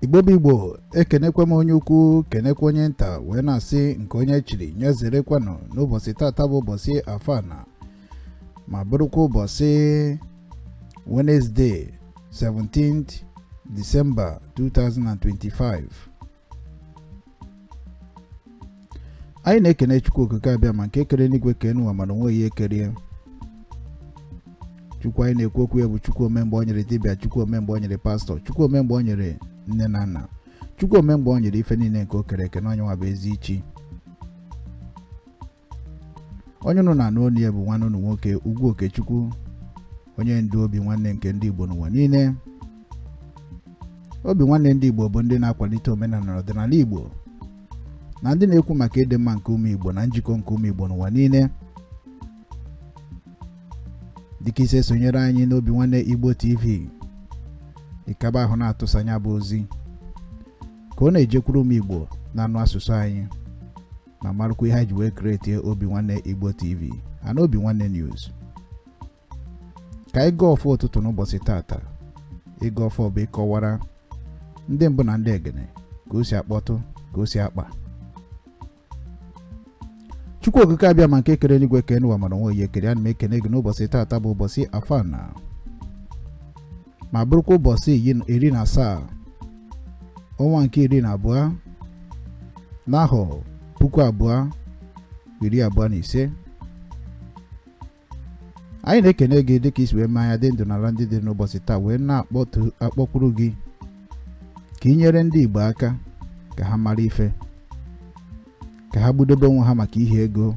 Igbo bụ Igbo, ekenekwe m onye ukwu, kenekwe onye nta, wee na-asị nke onye chiri nye zerekwanụ. N'ụbọchị tata bụ ụbọchị Afọana, ma bụrụkwa ụbọchị Wednesday, 17th December 2025. Anyị na-ekene Chukwu Okike Abịama nke kere n'igwe kee n'ụwa, mana onweghị ihe kerie. Chukwu anyị na-ekwu okwu ya bụ Chukwu omemgbe o nyere dibịa, Chukwu omemgbe o nyere pastọ, Chukwu omemgbe o nyere nne na nna, Chukwu omemgbe o nyere ife niile nke o kere eke, na onye nwa bụ ezi chi. Onye unu na-anụ onu ya bụ nwanne unu nwoke, Ugwu Okechukwu, onye ndu Obi Nwanne nke ndị Igbo n'ụwa niile. Obi Nwanne ndị Igbo bụ ndị na-akwalite omenala na ọdịnala Igbo na ndị na-ekwu maka ịdị mma nke ụmụ Igbo na njikọ nke ụmụ Igbo n'ụwa niile. Dịka i si esonyere anyị n'Obi Nwanne Igbo TV, ịkaba ahụ na-atụsa ya bụ ozi ka ọ na-ejekwuru ụmụ Igbo na-anụ asụsụ anyị ma marakwa ihe anyị ji wee create Obi Nwanne Igbo TV and Obi Nwanne News. Ka anyị gọọ ọfọ ụtụtụ n'ụbọchị tata. Ịgọ ọfọ bụ ịkọwara ndị mbụ na ndị egene ka o si akpọtụ, ka o si akpa. Chukwu Okike Abịama nke kere n'igwe kee n'ụwa, mana onweghị ihe kere. Ana m ekene gị n'ụbọchị tata bụ ụbọchị Afọana, ma bụrụkwa ụbọchị 17, ọnwa nke 12, n'ahọ 2025. Anyị na-ekene gị dịka i si wee mee anyị dị ndụ n'ala ndị dị n'ụbọchị taa, wee na-akpọtu akpọkwuru gị ka ị nyere ndị Igbo aka ka ha mara ife, ka ha gbudobe onwe ha maka ihe ego,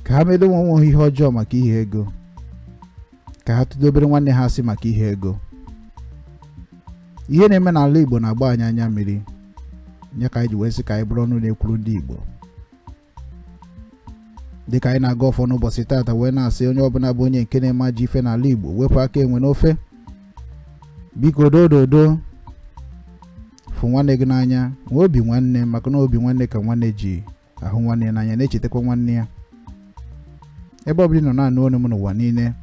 ka ha medowe onwe ha ihe ọjọọ maka ihe ego, ka ha tụdobere nwanne ha asị maka ihe ego. Ihe na-eme n'ala Igbo na-agba anyị anya mmiri, nye ka anyị ji wee sị ka anyị bụrụ ọnụ na-ekwuru ndị Igbo. Dịka anyị na-agọ ọfọ n'ụbọchị taata, wee na-asị onye ọbụla bụ onye nke na-eme ajọ ife n'ala Igbo, wepụ aka enwe n'ofe. Biko, dododo, fụ nwanne gị n'anya, nwee obi nwanne, maka na obi nwanne ka nwanne ji ahụ nwanne ya n'anya, na-echetakwa nwanne ya. Ebe ọ bụla ị nọ na-anụ onu m n'ụwa niile,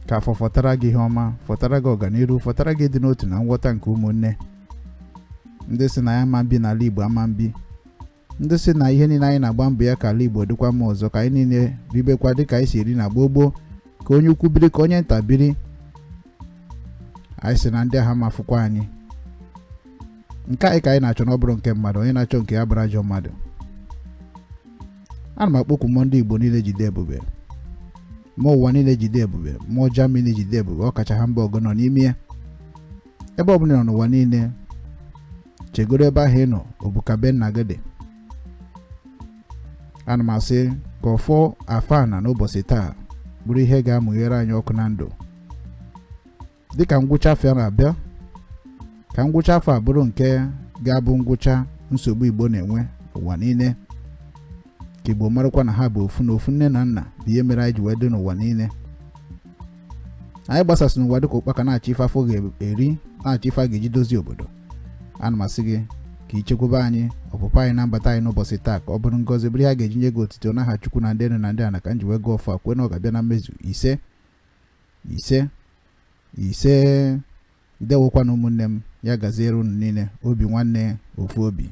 ka afọ fọtara gị ihe ọma, fọtara gị ọganiru, fọtara gị ịdị n'otu na nghọta nke ụmụnne. Ndị sị na ya ama mbi n'ala Igbo ama mbi, ndị sị na ihe niile anyị na-agba mbọ ya ka ala Igbo dịkwa mma ọzọ, ka anyị niile ribekwa dịka anyị si eri na gboo gboo, ka onye ukwu biri, ka onye nta biri, anyị sị na ndị agha ma fụkwa anyị. Nke anyị ka anyị na-achọ, na ọ bụrụ nke mmadụ, onye na-achọ nke ya bụrụ ajọ mmadụ. Ana m akpọku mmụọ ndị Igbo niile jide ebube, mmụọ ụwa niile jide ebube, mmụọ Germany jide ebube, ọ kacha Hamburg nọ n'ime ya. Ebe ọ bụla nọ n'ụwa niile, chegoro ebe ahụ ị nọ, ọ bụ ka be nna gị dị. Ana m asị ka ọfọ Afọana n'ụbọchị taa bụrụ ihe ga-amụghere anyị ọkụ na ndụ. Dịka ngwụcha afọ na-abịa, ka ngwụcha afọ a bụrụ nke ga-abụ ngwụcha nsogbu Igbo na-enwe n'ụwa niile, ka Igbo marakwa na ha bụ ofu na ofu nne na nna bụ ihe mere anyị ji wee dị n'ụwa niile. Anyị gbasasị n'ụwa dịka ụkpaka, na-achọ ife afọ ga-eri, na-achọ ife a ga-eji dozie obodo. Ana m asị gị ka ị chekwaba anyị, ọpụpụ anyị na mbata anyị n'ụbọchị taa, ka ọ bụrụ ngọzi, bụrụ ihe a ga-eji nye gị otito n'aha Chukwu na ndị enu na ndị ana, ka m ji wee gọọ ọfọ a, kwee na ọ ga-abịa na mmezu. Ise, ise, ise. Ndewokwanụ ụmụnne m, ya gaziere unu niile. Obi nwanne, ofu obi.